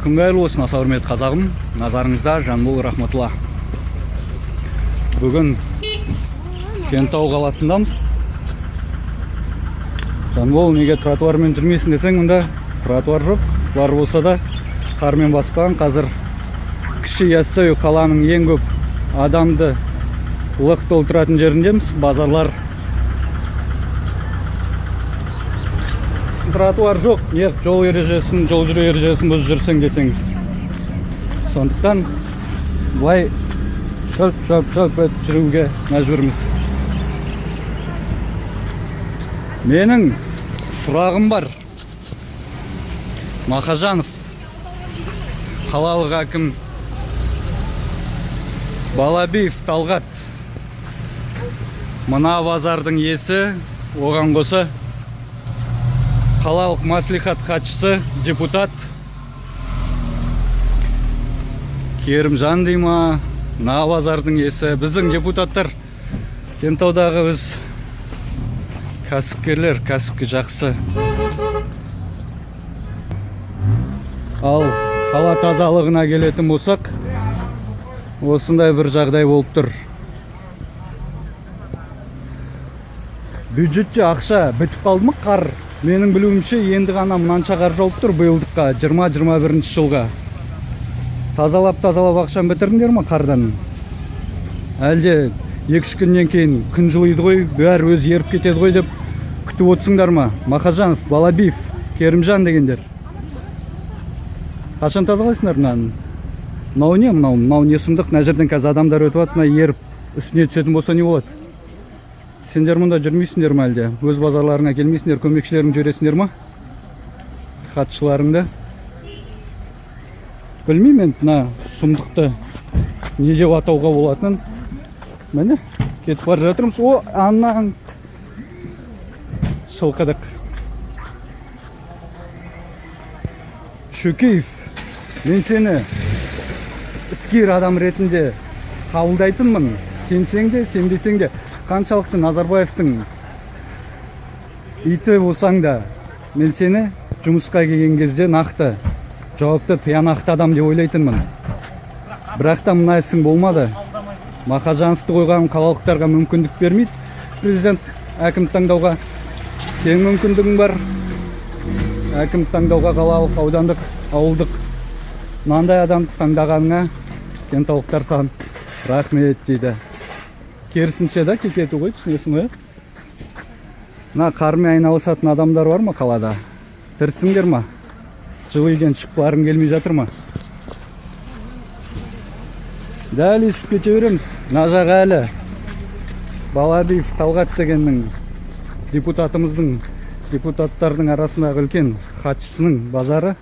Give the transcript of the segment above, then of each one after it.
Күн қайырлы болсын, аса құрметті қазағым. Назарыңызда Жанбол Рахматулла. Бүгін Кентау қаласындамыз. Жанбол, неге тротуармен жүрмейсің десең, мұнда тротуар жоқ. Бар болса да қармен баспаған. Қазір Кіші Яссауи қаланың ең көп адамды лық толтыратын жеріндеміз. Базарлар, тротуар жоқ. Не жол ережесін, жол жүру ережесін бұзып жүрсең десеңіз. Сондықтан былай шөлп шөлп шөлп етіп жүруге мәжбүрміз. Менің сұрағым бар. Мақажанов, қалалық әкім, Балабиев Талғат, мына базардың иесі, оған қоса қалалық мәслихат хатшысы, депутат Керімжан дей ма, мына базардың иесі. Біздің депутаттар Кентаудағы өз кәсіпкерлер, кәсіпке жақсы. Ал қала тазалығына келетін болсақ, осындай бір жағдай болып тұр. Бюджетте ақша бітіп қалды ма? Қар, менің білуімше, енді ғана мынанша қар жауып тұр биылдыққа, 20-21 жылға. Тазалап тазалап ақшаны бітірдіңдер ма қардан? Әлде 2-3 күннен кейін күн жылиды ғой, бәрі өзі еріп кетеді ғой деп күтіп отырсыңдар ма? Мақажанов, Балабиев, Керімжан дегендер. Қашан тазалайсыңдар мынаны? Мынау не, мынау? Мынау не сұмдық? Мына жерден қазір адамдар өтіп жатыр, мына еріп үстіне түсетін болса не болады? Сендер мұнда жүрмейсіңдер ма әлде? Өз базарларыңа келмейсіңдер, көмекшілеріңді жібересіңдер ма? Хатшыларыңды? Білмеймін енді мына сұмдықты не деп атауға болатынын. Міне, кетіп бара жатырмыз. О, анаң шылқыдық. Шөкеев, мен сені іскер адам ретінде қабылдайтынмын. Сенсең де, сенбесең де, қаншалықты Назарбаевтың иті болсаң да, мен сені жұмысқа келген кезде нақты, жауапты, тиянақты адам деп ойлайтынмын. Бірақ та мына ісің болмады. Мақажановты қойған қалалықтарға мүмкіндік бермейді президент әкім таңдауға. Сенің мүмкіндігің бар әкім таңдауға, қалалық, аудандық, ауылдық. Мынандай адамды таңдағаныңа кентаулықтар саған рахмет дейді. Керісінше да кекету ғой, түсінесің ғой, иә? Мына қармен айналысатын адамдар бар ма қалада? Тірісіңдер ма? Жылы үйден шыққыларың келмей жатыр ма? Дәл өйстіп кете береміз. Мына жақ әлі Балабиев Талғат дегеннің, депутатымыздың, депутаттардың арасындағы үлкен хатшысының базары.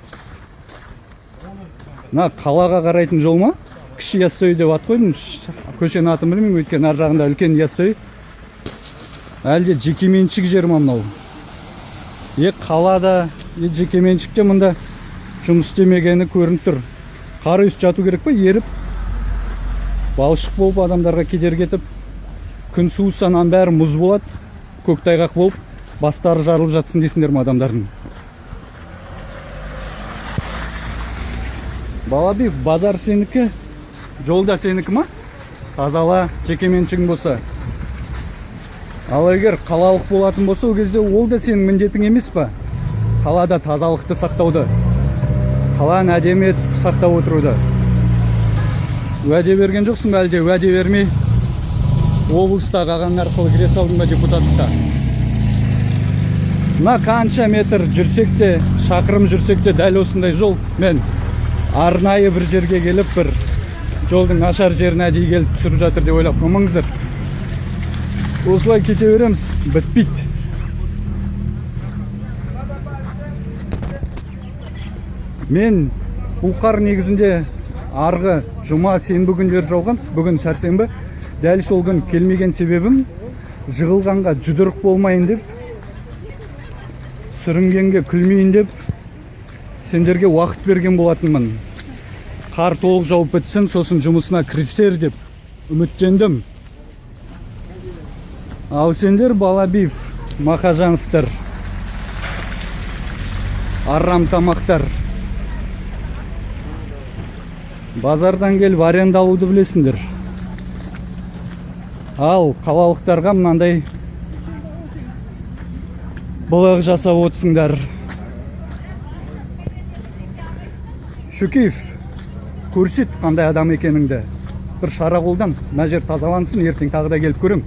Мына қалаға қарайтын жол ма? Кіші Яссауи деп ат қойдым. Көшенің атын білмеймін, өйткені ар жағында үлкен Яссауи. Әлде жекеменшік жер ма мынау? Е қалада, е жекеменшікте мұнда жұмыс істемегені көрініп тұр. Қар өсіп жату керек па? Еріп, балшық болып адамдарға кедергі етіп, күн суыса ананың бәрі мұз болады, көктайғақ болып, бастары жарылып жатсын дейсіңдер ма адамдардың? Балабиев, базар сенікі, жол да сенікі ма? Тазала, жекеменшігің болса. Ал егер қалалық болатын болса, ол кезде ол да сенің міндетің емес па? Қалада тазалықты сақтауды, қаланы әдемі етіп сақтап отыруды. Уәде берген жоқсың ба, әлде уәде бермей облыстағы ағаң арқылы кіре салдың ба депутаттыққа? Мына қанша метр жүрсек те, шақырым жүрсек те, дәл осындай жол. Мен арнайы бір жерге келіп, бір жолдың нашар жеріне әдейі келіп түсіріп жатыр деп ойлап қалмаңыздар. Осылай кете береміз, бітпейді. Мен бұл қар негізінде арғы жұма, сенбі күндері жауған, бүгін сәрсенбі. Дәл сол күн келмеген себебім жығылғанға жұдырық болмайын деп, сүрінгенге күлмейін деп сендерге уақыт берген болатынмын. Қар толық жауып бітсін, сосын жұмысына кірісер деп үміттендім. Ал сендер, Балабиев, Мақажановтар, арам тамақтар, Базардан келіп аренда алуды білесіңдер. Ал қалалықтарға мынандай былық жасап отырсыңдар. Шөкеев, көрсет қандай адам екеніңді. Бір шара қолдан, мына жер тазалансын, ертең тағы да келіп көрем.